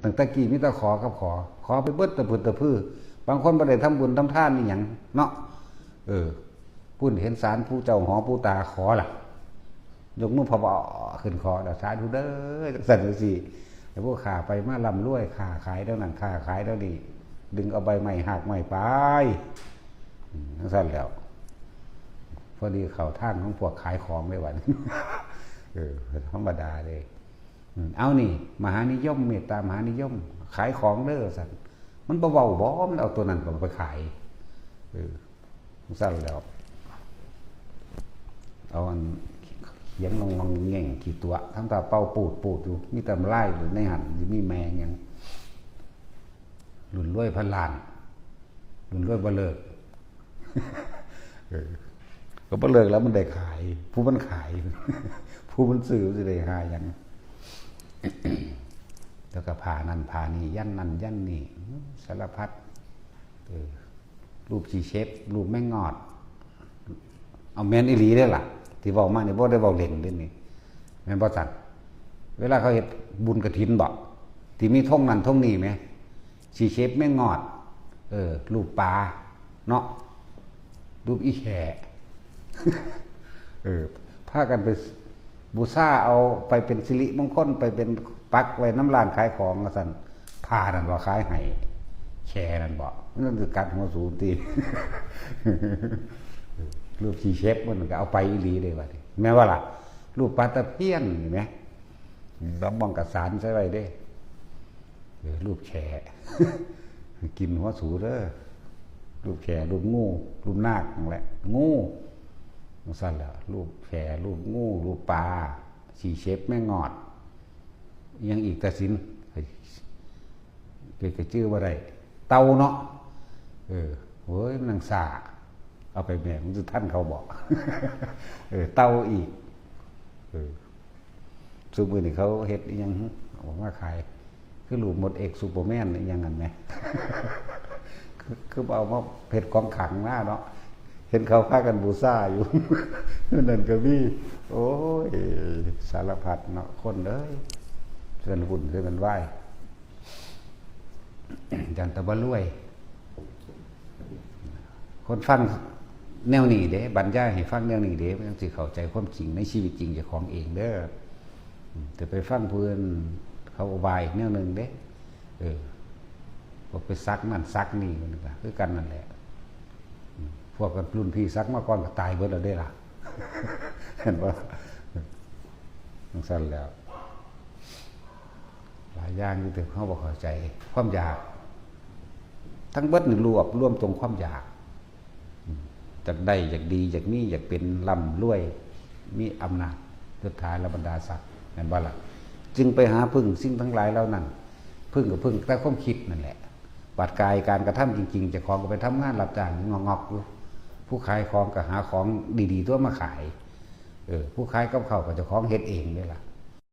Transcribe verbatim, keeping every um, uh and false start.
ตั้งแต่กี้มีแต่ขอกับขอ ขอไปเบิดตะพึดตะพือ บางคนบ่ได้ทำบุญทำทานนี่หยังเนาะ เออ ผู้เห็นศาลผู้เจ้าหอผู้ตาขอล่ะ ยกมือพะบอขึ้นขอแล้ว สาธุเด้อ จังซั่นจังซี่ ให้ผู้ข้าไปมาร่ำรวย ค้าขายเท่านั้น ค้าขายเท่านี้ ดึงเอาใบไม้หากไม้ไป อืม จังซั่นแล้ว พอดีเข้าทางของพวกขายของเลยวัน เออ ธรรมดาเลย อืม เอานี่ มหานิยม เมตตามหานิยม ขายของเด้อ ซั่น มันบ่เว้าบ่ มันเอาตัวนั้นก็ไปขาย เออ จังซั่นแล้ว เอาอันเขียงงองๆแง่งขี้ตั๋ว ทำท่าเป่าปูดๆอยู่ มีแต่ลายอยู่ในหั่น สิมีแม่งหยัง รุ่นรวยพันล้าน รุ่นรวยบ่เลิก เออ ก็บ่เลิกแล้วมันได้ขาย ผู้มันขาย ผู้มันซื้อมันสิได้หาหยัง แล้วก็ผ้านั่นผ้านี่ ยันนั่นยันนี่ สารพัด เออ รูปขี้เช็บ รูปแมงงอด เอาแม่นอีหลีเด้อล่ะ ที่เว้ามานี่บ่ได้เว้าเล่นเด้นี่ แม่นบ่ซั่น เวลาเขาเฮ็ดบุญกฐินบ่ ที่มีธงนั่นธงนี่แหม ขี้เช็บแมงงอด เออ รูปปลา เนาะ รูปอีแข่ เออ พากันไปบูชาเอาไปเป็นสิริมงคล ไปเป็นปักไว้นำร้านขายของว่าซั่น ผ้านั่นบ่ขายให้ แข่นั่นบ่ มันคือกัดหัวสูงติ รูปขี้เช็บมันก็เอาไปอีหลีเลยบัดนี้ แม่นบ่ล่ะ รูปปลาตะเพียนนี่แหม ลองมองกระสานใส่ไว้เด้ เออ รูปแข่ กินหัวสูเด้อ รูปแข่ รูปงู รูปนาคนั่นแหละ งู จังซั่นแหละ รูปแข่ รูปงู รูปปลา ขี้เช็บแมงงอด อิหยังอีก ตาสิน เกิดกระจื้อบ่ได้ เต่าเนาะ เออ โอ้ย มันนังซ่า เอาไปแม่ มันสิทันเขาบ่ เออ เต่าอีก เออ ซุมื้อนี้เขาเฮ็ดอิหยังหึ ออกมาขาย คือรูปมดเอ็กซ์ซูเปอร์แมนอิหยังนั่นแหม คือ คือเอามาเฮ็ดของขลังมาเนาะ เห็นเขาพากันบูชาอยู่ นั่นก็มี โอ้ย สารพัดเนาะ คนเอ้ย เพิ่นวุ่นเพิ่นวาย ย่านแต่บ่รวย คนฟังแนวนี้เด้ บรรยายให้ฟังแนวนี้เด้ มันจั่งสิเข้าใจความจริงในชีวิตจริงเจ้าของเองเด้อ อืม แต่ไปฟังผู้อื่นเขาอธิบายอีกแนวหนึ่งเด้ เออ พวกไปสักนั่นสักนี่มันก็คือกันนั่นแหละ อืม พวกกันรุ่นพี่สักมาก่อนก็ตายเบิดแล้วเด้ล่ะ เห็นบ่ จั่งซั่นแล้ว หลายอย่างอยู่ที่เฮาบ่เข้าใจ ความอยาก ทั้งเบิดนี่รวบรวมตรงความอยาก อืม อยากได้ อยากดี อยากมี อยากเป็นร่ำรวย มีอำนาจยศถาและบรรดาศักดิ์ แม่นบ่ล่ะ จึงไปหาพึ่งสิ่งทั้งหลายเหล่านั้น พึ่งก็พึ่งแต่ความคิดนั่นแหละ บัดกายการกระทำจริงๆ เจ้าของก็ไปทำงานรับจ้างงอกๆอยู่ ผู้ขายของก็หาของดีๆ ตัวมาขาย เออ ผู้ขายกับข้าวก็เจ้าของเฮ็ดเองเด้ล่ะ